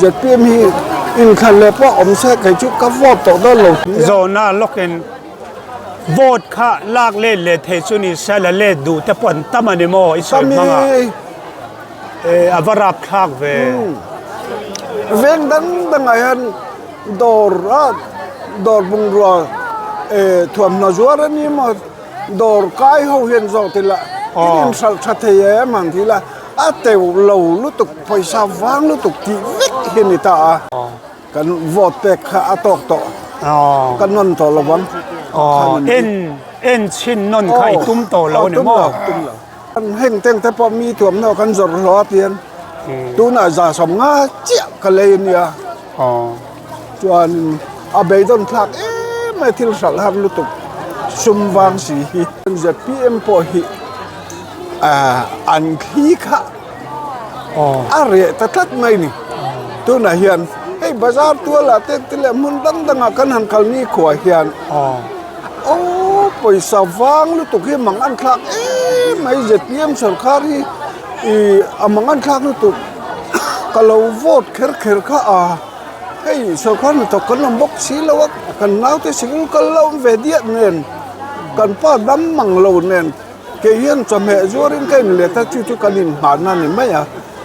ZPM hi inthlan leh pawh awm se kei chu ka vote tawh dawn lo. Zawhna lawkin vote kha lak let leh thei chu ni se la let duh te pawh an tam a ni maw i sawi hmang a? A va rap thlak ve. Veng dang dangah hian dawr a dawr bungrua thuamhnaw zuar a ni maw dawr kai ho hian zawk ti la in inhralh tha thei em ang ti la a teuh lo lutuk pawisa vang lutuk tih vek hi a ni ta a. Kan vote pek kha a tawk tawh. Ka nawn tawh lo vang. En en chhin nawn kha i tum tawh lo a ni maw? Tum lo. Heng teng te pawh mi thuamhnaw kan zawrh hlawh a pian. Tunah 150 chiah ka lei a nia. Chuan a beidawn thlak em mai thil hralh har lutuk sum vang si hi. ZPM pawh hi an thli kha a reh ta tlat mai ni. Tunah hian hei bazar tualah te te leh hmun dang dangah kan han kal ni khuah hian aw pawisa vang lutuk hi mang an thlak em mai ZPM sawrkar hi ih a mang an thlak lutuk ka lo vote kher kher kha a hei sawrkar hnathawk kan awm bawk si lo a kan naute sikul kal la awm ve diah nen kan pa dam mang lo nen. Kei hian chawhmeh zuarin ka inlet a, chu chu kan inhmanna a ni mai a.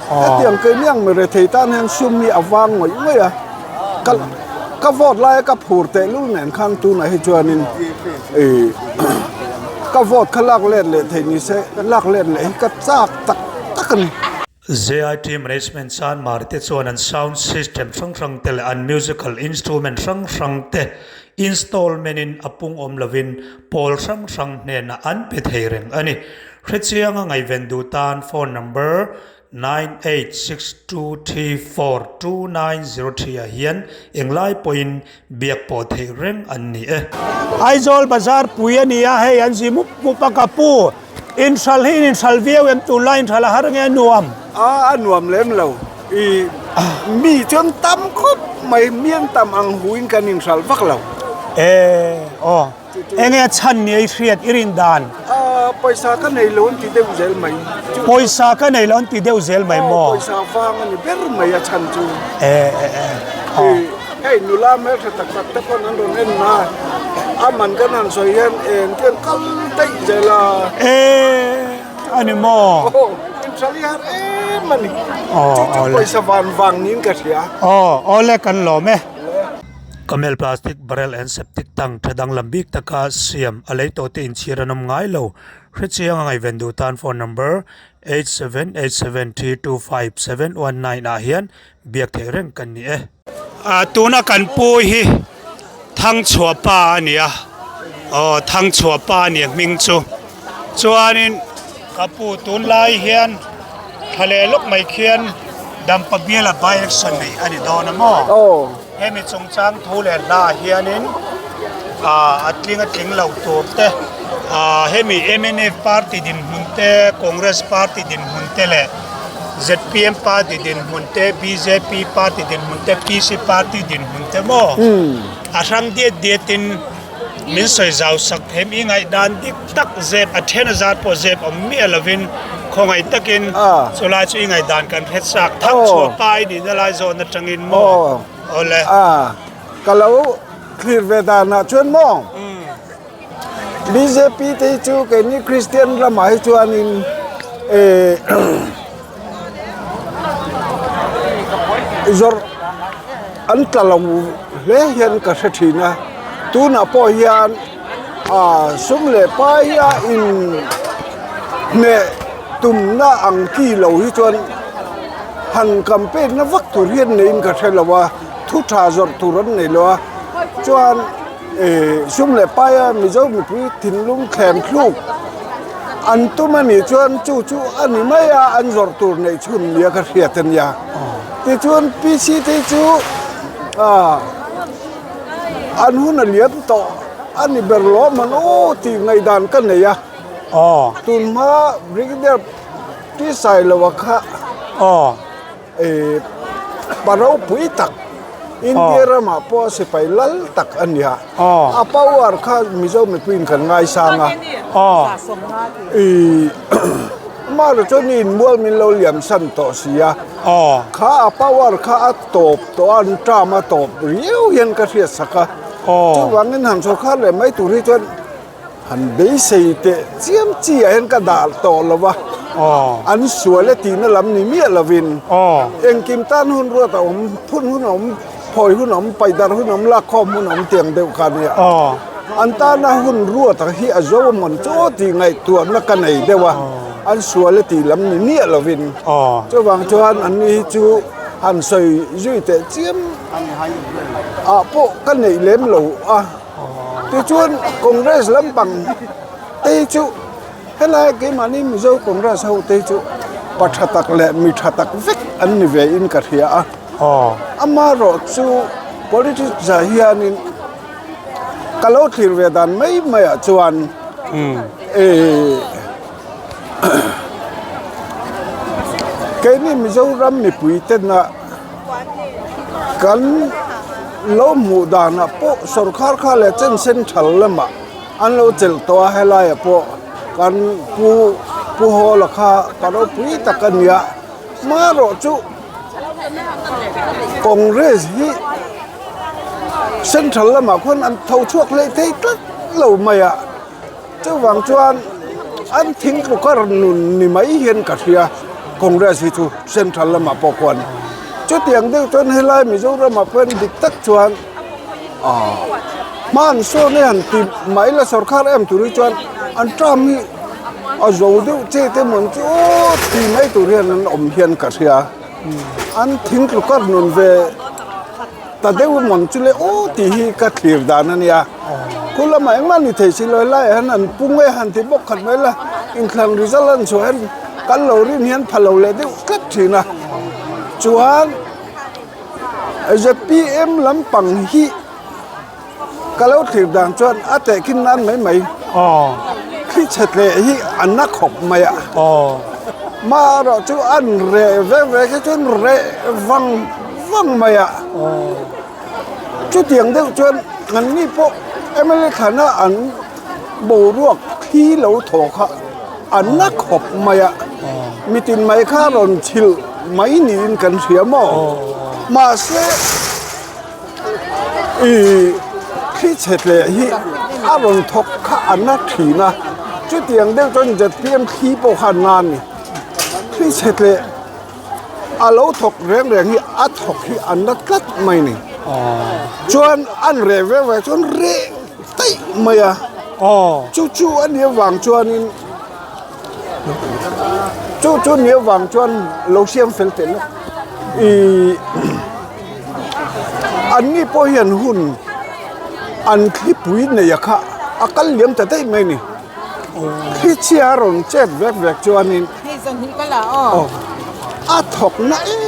Hetiang keini ang mi rethei tan hian sum hi a vang ngawih ngawih a. Ka ka vote laia ka phur tehlul nen khan tunah hi chuanin ih ka vote kha lak let leh theih ni se, lak let leh hi ka chak tak tak a ni. JIT Management Chanmar te chuan an sound system hrang hrang te leh an musical instrument hrang hrang te installment in a pung awm lovin pawl hrang hrang hnenah an pe thei reng a ni. Hrechianga ngaihven duh tan phone number 9862342903 ah hian englai pawhin biak pawh theih reng an ni e. Aizawl bazar pui a ni a, hei an zi mup mup a ka pu. Inhral hi in inhral viau em tunlai inhral a har nge a nuam? A a nuam lem lo. I mi chuan tam khawp mai miang tam ang huin kan inhral vak lo. E aw enge a chhan ni a i hriat i rin dan? A pawisa ka nei lo an ti deuh zel mai. Pawisa ka nei lo an ti deuh zel mai maw? Aw pawisa vang a ni ber mai a chhan chu. E e e aw. Hei nula hmeltha tak tak te pawn an rawn en a, a man kan han sawi hian eng te an kal daih zel a. E a ni maw? Aw, inhral i har em a ni. Chu chu pawisa van vang niin ka hria. Aw, awle kan lawm e. Camel plastic barrel and septic tank tha danglam bik taka siam a lei tawh te inchhir an awm ngai lo. Hrechiang a ngaihven duh tan phone number 8787325719 ah hian biak theih reng kan ni e. Tuna kan pu hi Thangchhuah pa a ni a, aw Thangchhuah pa a ni a hming chu. Chuanin ka pu tunlai hian thla leh lawk mai khian Dampa biala by election neih a ni dawn a maw? Hemi chungchang thu leh hla ah hianin a tling a tling lo tur te, hemi mnf party dinhmun te, Congress party dinhmun te leh zpm party dinhmun te, bjp party dinhmun te, PC party dinhmun te maw a hrang diat diat in min sawi zau sak them i ngaihdan dik tak zep a then a zat pawh zep awm miah lovin khawngaih takin chulai chu i ngaihdan kan hre chak thang chhuah pa i nihna lai zawn atangin maw awle. Ka lo thlir ve danah chuan maw Bjp te hi chu keini Kristian ramah hi chuanin eh zawrh an tla lo hle hian ka hre thin a tunah pawh hian ah sum leh pai a in hneh tumna ang ki lo hi chuan han campaign na vak tur hian neiin ka hre lo a thu tha zawrh tur an nei lo a chuan. Sum leh paia Mizo mipui thinlung thlem thluk an tum a nih chuan chu chu a ni mai a, an zawrh tur neih chhun nia ka hriat a nia. Tichuan PC te chu an hun a liam tawh a ni ber lawm an aw tih ngaihdan ka nei a. Tunhma Brigadier Pi Sailoa kha Pa ropui tak India ramah pawh sipai lal tak a nia. A power kha Mizo mipuiin kan ngaisang a. Amaherawh chuan mi inmual min lo liam san tawh si a, kha a power kha a tawp tawh a, an term a tawp riau hian ka hriat sak a. Chuvangin han sawrkar leh mai tur hi chuan han beisei teh chiam chi ah hian ka dah tawh lo va, an sual e tihna lam ni miah lovin engkim tan hun ruat a awm, phun hun a awm, phawi hun a awm, paidar hun a awm, lakkhawm hun a awm tiang deuh kha a nia. An tana hun ruat hi a zo a mawn chu tih ngaihtuahna ka nei deuh a, an sual e tih lam ni miah lovin chuvang chuan an ni hi chu han sawi zui teh chiam ah pawh ka neih lem lo a. Tichuan Congress lampang te hi chu helai keimahni Mizo Congress ho te hi chu pa tha tak leh mi tha tak vek an ni ve in ka hria a. Amaherawh chu politics ah hianin ka lo thlir ve dan mai mai ah chuan eh keini Mizoram mipui tena Kan lo hmuh danah pawh sawrkar kha leh chen central lamah an lo chelh tawh a helaiah pawh kan pu pu Hawla kha pa ropui tak a nia hmarawh chu Congress hi central lamah khuan an tho chhuak hlei thei tlat lo mai a. Chuvang chuan an thingtlukar nun ni mai hian ka hria Congress hi chu Central lamah pawh khuan chutiang deuh chuan helai Mizoramah pawh hian dik tak chuan ah hma an sawn e han ti mai la sorkar em tur hi chuan an term hi a zo deuh che te mawn chu aw ti mai tur hian an awm hian ka hria an thingtlukar nun ve. Ta deuh mawn chu le aw tih hi ka thlir dan a nia. Khu lamah engmah ni thei si lo helaiah hian an pung e han ti bawk khat mai la, inthlan result an chhuah hian kan lo rin hian pha lo leh deuh tlat thin a. Chuan zpm lampang hi Ka lo thlir dan chuan a tehkhin nan mai mai thli chhe tleh hi a na khawp mai a, marawh chu an reh vek vek hi chuan reh vang vang mai a, chutiang deuh chuan an ni pawh mla thlana an boruak thli lo thaw kha a na khawp mai a, mitin mai kha rawn chhilh mai niin kan hria maw mahse. Ih thli chhe tleh hi a rawn thawk kha a na thin a, chutiang deuh chuan zpm thli pawh kha a na a ni. Thli chhe tleh a lo thawk reng reng hi a thawk hi a na tlat mai a ni. Chuan an reh vek vek chuan reh daih mai a, chu chu a nih avang chuanin chu chu a nih avang chuan lo siam fel teh lawk ih. An ni pawh hian hun an thlipui nei a kha a kal liam ta daih mai a ni. Thli chhia a rawn chet vek vek chuanin a thawk na em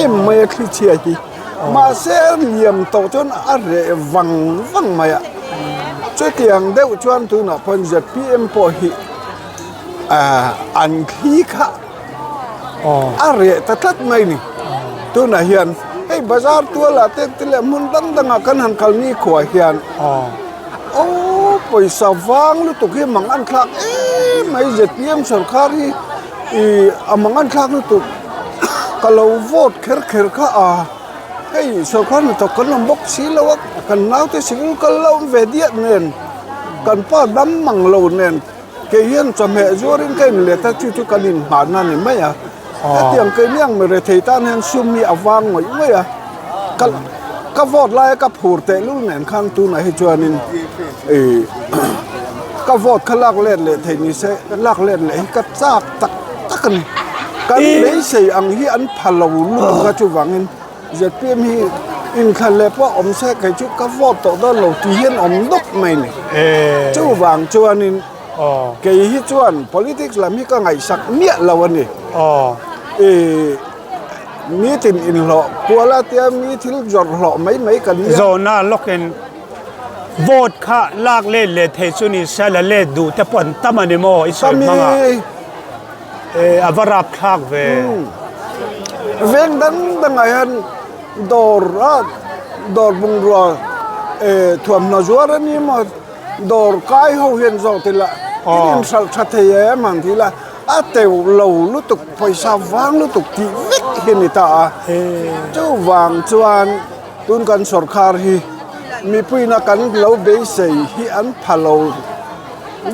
em mai a thli chhia hi. Mahse a liam tawh chuan a reh vang vang mai a. Chutiang deuh chuan tunah pawhin zpm pawh hi an thli kha. A reh ta tlat mai ni. Tunah hian hei bazar tualah te te leh hmun dang dangah kan han kal ni khuah hian aw pawisa vang lutuk hi mang an thlak em mai zpm sorkar hi ih a mang an thlak lutuk ka lo vote kher kher kha a hei sorkar hnathawk kan awm bawk si lo a kan naute sikul kal la awm ve diah nen kan pa dam mang lo nen. Kei hian chawhmeh zuarin ka inlet a, chu chu kan inhmanna a ni mai a. Hetiang keini ang mi rethei tan hian sum hi a vang ngawih ngawih a. Ka ka vote laia ka phur tehlul nen khan tunah hi chuanin ih ka vote kha lak let leh theih ni se lak let leh hi ka chak tak tak a ni. Kan beisei ang hi an pha lo lutuk a chuvangin. Zpm hi inthlan leh pawh awm se kei chu ka vote tawh dawn lo tih hian awm dawk mai ni. Chuvang chuanin kei hi chuan politics lam hi ka ngaihsak miah lo a ni. Ih meeting inhlawh kual a tia mi thil zawrh hlawh mai mai kan nia. Zawhna lawkin vote kha lak let leh theih chu ni se la let duh te pawh an tam a ni maw i sawi hmangah. A va rap thlak ve. Veng dang dangah hian dawr a dawr bungrua thuamhnaw zuar a ni maw dawr kai ho hian zawk tila in inhralh tha thei em ang tih la. A teuh lo lutuk, pawisa vang lutuk tih vek hi a ni ta a. Chuvang chuan tun kan sawrkar hi mipuiina kan lo beisei hi an pha lo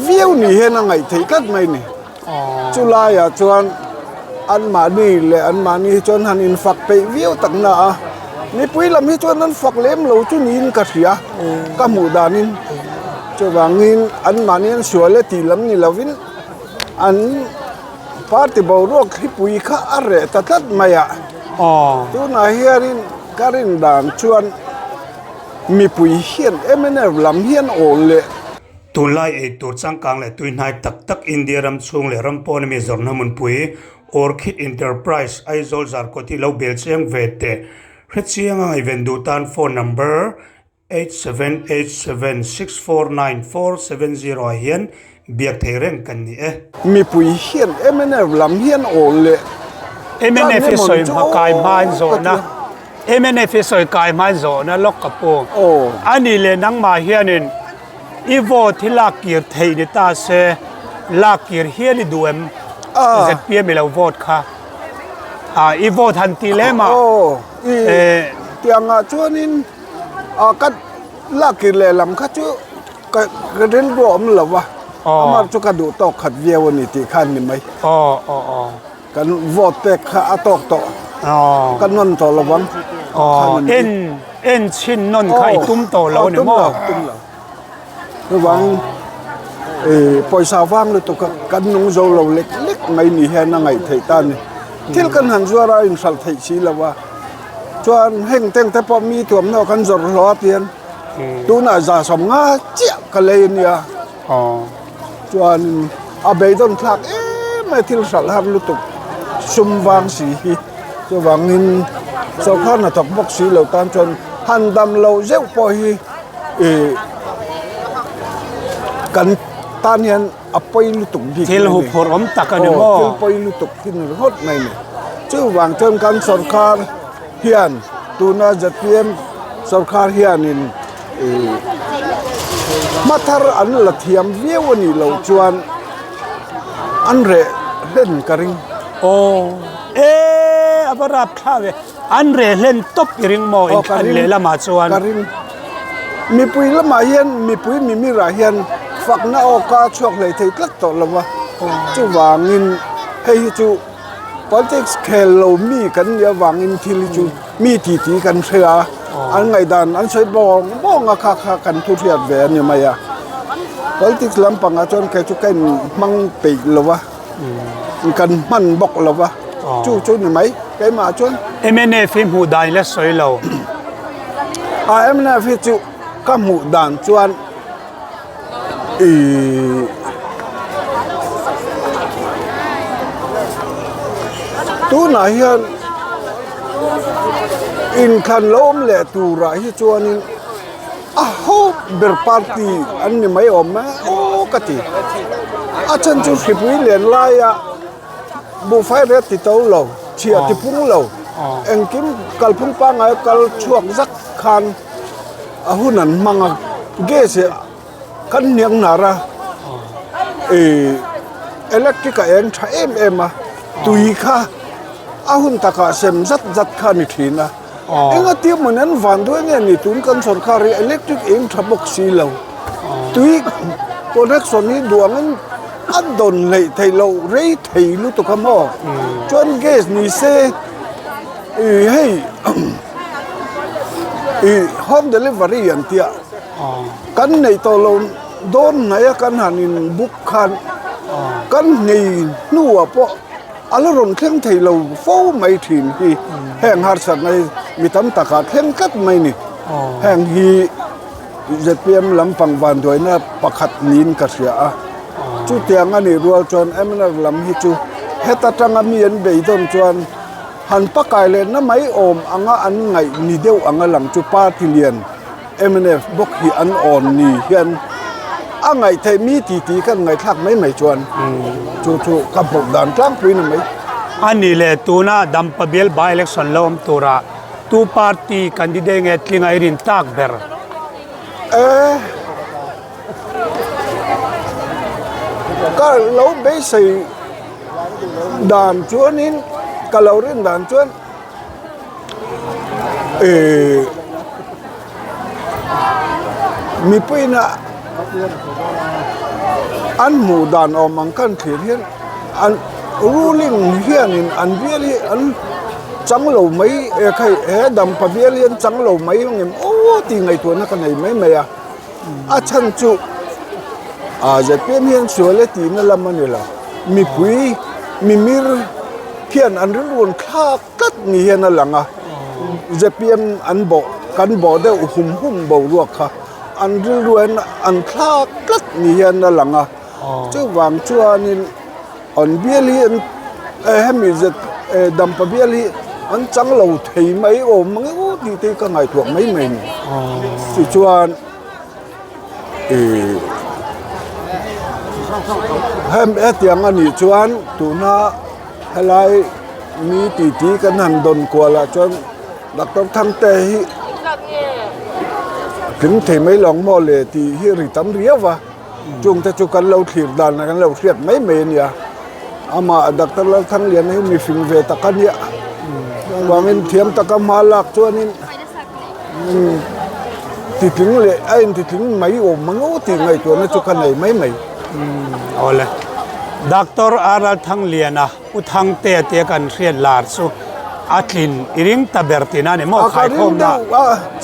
viau ni hian a ngaih theih tlat mai a ni. Chulaiah chuan anmahni leh anmahni hi chuan han infak peih viau tak na a, mipui lam hi chuan an fak lem lo chu niin ka hria, ka hmuh danin. Chuvangin anmahni an sual e tih lam ni lovin an party boruak thlipui kha a reh ta tlat mai a. Tunah hianin ka rin dan chuan mipui hian mnf lam hian awl leh. Tunlai eitur changkang leh tuihnai tak tak India ram chhung leh ram pawn ami zawrhna hmunpui Orchid Enterprise Aizawl Zarkawt hi lo bel chiang ve teh. Hrechiang a ngaihven duh tan phone number 8787649470 ah hian biak thei reng kan ni e. Mipui hian mnf lam hian awl leh Mnf hi sawi hma kai hmain zawhna mnf hi sawi kai hmain zawhna lawk ka pu. A nih leh nangmah hianin I vote hi lak kir theih ni ta se, lak kir hial i duh em? ZPM i lo vote kha. A i vote han tih lem a. Aw, i tiangah chuanin a ka lak kir lehlam kha chu ka rilru a awm lo va, amah chu ka duh tawk khat viau a ni tih kha a ni mai. Aw, aw, aw. Kan vote pek kha a tawk tawh. Ka nawn tawh lo vang. En en chhin nawn kha i tum tawh lo ni maw? Tum lo. Chuvang pawisa vang lutuk a kan nung zo lo lek lek mai ni hian a ngaih theih ta a ni. Thil kan han zuar a inhralh theih si lo a. Chuan heng teng te pawh mi tuamnaw kan zawrh hlawh a pian tunah 150 chiah ka lei a nia. Chuan a beidawn thlak em mai thil hralh har lutuk sum vang si hi chuvangin sawrkar hnathawk bawk si lo tan chuan han dam loh zeuh pawh hi ih kan tan hian a pawi lutuk bik thil huphurh awm tak a ni maw thil pawi lutuk hi ni ringawt mai a ni chuvang chuan kan sawrkar hian tuna zpm sawrkar hianin. Hma thar an la thiam viau a nih loh chuan an reh hlen ka ring. Aw e a va rap thlak ve an reh hlen tawp i ring maw inthlan leh lamah chuan. Ka ring mipui lamah hian mipui mimirah hian fakna awka chhuak hlei thei tlat tawh lo va chuvangin hei hi chu. Politics khel lo mi kan nih avangin thil hi chu mi titi kan hre a, an ngaihdan an sawi bawng bawng a kha kha kan thu hriat ve a ni mai a. Politics lampangah chuan kei chu ka in hmang peih lo va, kan hman bawk lo va, chu chu ni mai keimah chuan. Mnf hi hmuh dan ila sawi lo. A mnf hi chu ka hmuh dan chuan. Tunah hian inthlan lo awm leh turah hi chuanin a hope ber party an ni mai awm e aw ka ti. A chhan chu hripui len laia buhfai ret ti to lo, chhiah ti pung lo, engkim kalphung pangngai kal chhuak zak khan. A hun an hmang a gas hi kan hniang hnar a ih electric a eng tha em em a tui kha a hun takah sem zat zat kha a ni thin a engati mawni an van duai nge ni tun kan sawrkar hi electric eng tha bawk si lo tui connection hi duh angin a dawn hleih theih loh rei thei lutuk a maw chuan gas ni se ih hei. Ih home delivery an tia kan neih tawh lo dawn hnaih a kan han in book khan kan nghei hnuah pawh a la rawn thleng thei lo fo mai thin hi heng harsatna hi mi tam takah thleng tlat mai ni heng hi zpm lampang vanduaina pakhat niin ka hria a chutiang a nih rual chuan mnf lam hi chu heta tanga mi an beidawn chuan. Han pakai leh na mai awm anga an ngaih ni deuh anga lang chu party lian mnf bawk hi an awn ni hian a ngaih theih mi ti ti kan ngaihthlak mai mai chuan chu chu ka hmuh dan tlangpui ni mai. A ni leh tuna Dampa bial by election lo awm turah tu party candidate nge tlinga i rin tak ber? E ka lo beisei. dan chuanin ka lo rin dan chuan eh mipuiin a an hmuh dan awm ang khan thlir hian an ruling hianin an bial hi an chang lo mai e khai he dampa bial hi an chang lo mai ang em aw tih ngaihtuahna ka nei mai mai a a chhan chu ah zpm hian sual e tihna lam a ni lo mipui mimir hian an rilru an thlak tlat ni hian a lang a zpm an bawh kan bawh deuh hum hum boruak kha an rilru hian an thlak tlat ni hian a lang a chuvang chuanin an bial hi an hemi zet dampa bial hi an chang lo thei mai awm mang emaw tih te hi ka ngaihtuah mai mai a ni tichuan ihh hetiang a nih chuan tuna. Helai mi titi kan han dawn kual ah chuan Doctor Thangte hi tling thei mai lo ang maw le tih hi ri tam riau va chung te chu kan lo thlir dan kan lo hriat mai mai a nia amah Doctor Lalthangliana hi mi fing ve tak a nia chuvangin thiam taka hma lak chuanin titling leh a intitling mai awm ang aw tih ngaihtuahna chu ka nei mai mai. Awle. Doctor R Thangliana U Thangtea tia kan hriat lar chu a tlin i ring ta ber tihna a ni maw khaikhawmna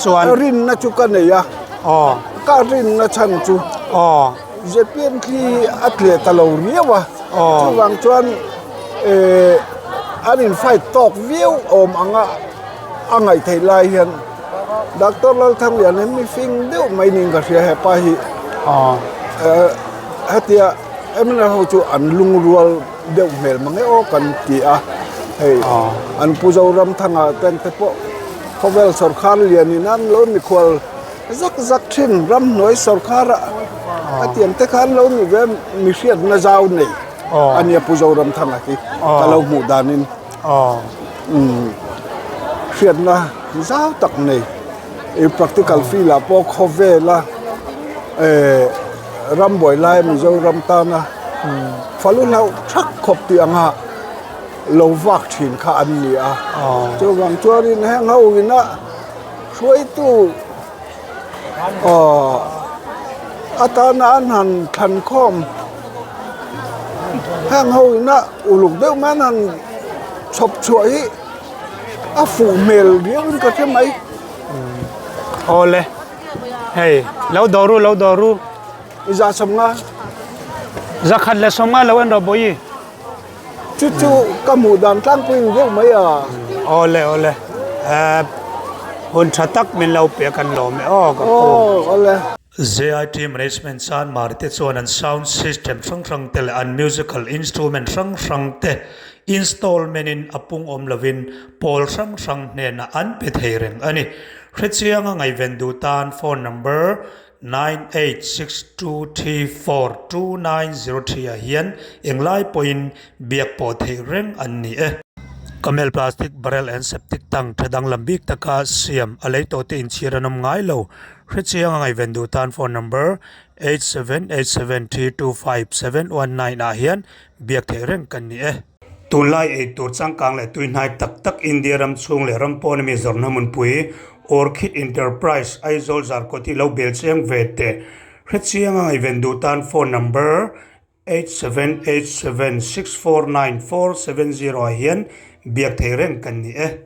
chuan. Ka rinna chu ka nei a. Aw. Ka rinna chhan chu. Aw. Zpm khi a tleh ta lo riau a. Aw. Chuvang chuan an in fight tawk viau awm ang a. A ngaih theih lai hian Doctor Lalthanglian hi mi fing deuh mai niin ka hria hepa hi hetia mla ho chu an lungrual deuh hmel mang e aw kan ti a hei an pu Zoramthanga ten te pawh khawvel sawrkhar lianin an lo mikhual zak zak thin ramhnuai sawrkhar ah a tiang te kha an lo ni ve mi hriatna zau nei a nia pu Zoramthanga hi ka lo hmuh danin. Hriatna zau tak nei ih practical field ah pawh khawvela eh rambuai lai Mizoram tana falu hlauh thak khawp tih anga lo vak thin kha an ni a chuvang chuanin heng ho ina hruaitu Aw atana an han thlan khawm heng ho ina uluk deuh mai an han chhawp chhuah hi a fuh hmel riau in ka hre mai. Awle hei lo dawr u lo dawr u. I za sawmnga. Zakhat leh sawmnga lo en rawh bawihi. Chu chu ka hmuh dan tlangpui ang deuh mai a. Awle awle eh hun tha tak min lo pe kan lawm e aw ka pu. Aw awle. JIT Management chuan Mari te chuan an sound system hrang hrang te leh an musical instrument hrang hrang te installment in a pung awm lovin pawl hrang hrang hnenah an pe thei reng a ni. Hrechianga ngaihven duh tan phone number 9862342903 ah hian englai pawhin biak pawh theih reng an ni e. Camel plastic barrel and septic tank tha danglam bik taka siam a lei tawh te inchhir an awm ngai lo. Hrechiang a ngaihven duh tan phone number 8787325719 ah hian biak theih reng kan ni e. Tunlai eitur changkang leh tuihnai tak tak India ram chhung leh ram pawn ami zawrhna hmunpui Orchid Enterprise Aizawl Zarkawt hi lo bel chiang ve teh. Hrechiang a ngaihven duh tan phone number 8787649470 ah hian biak thei reng kan ni e.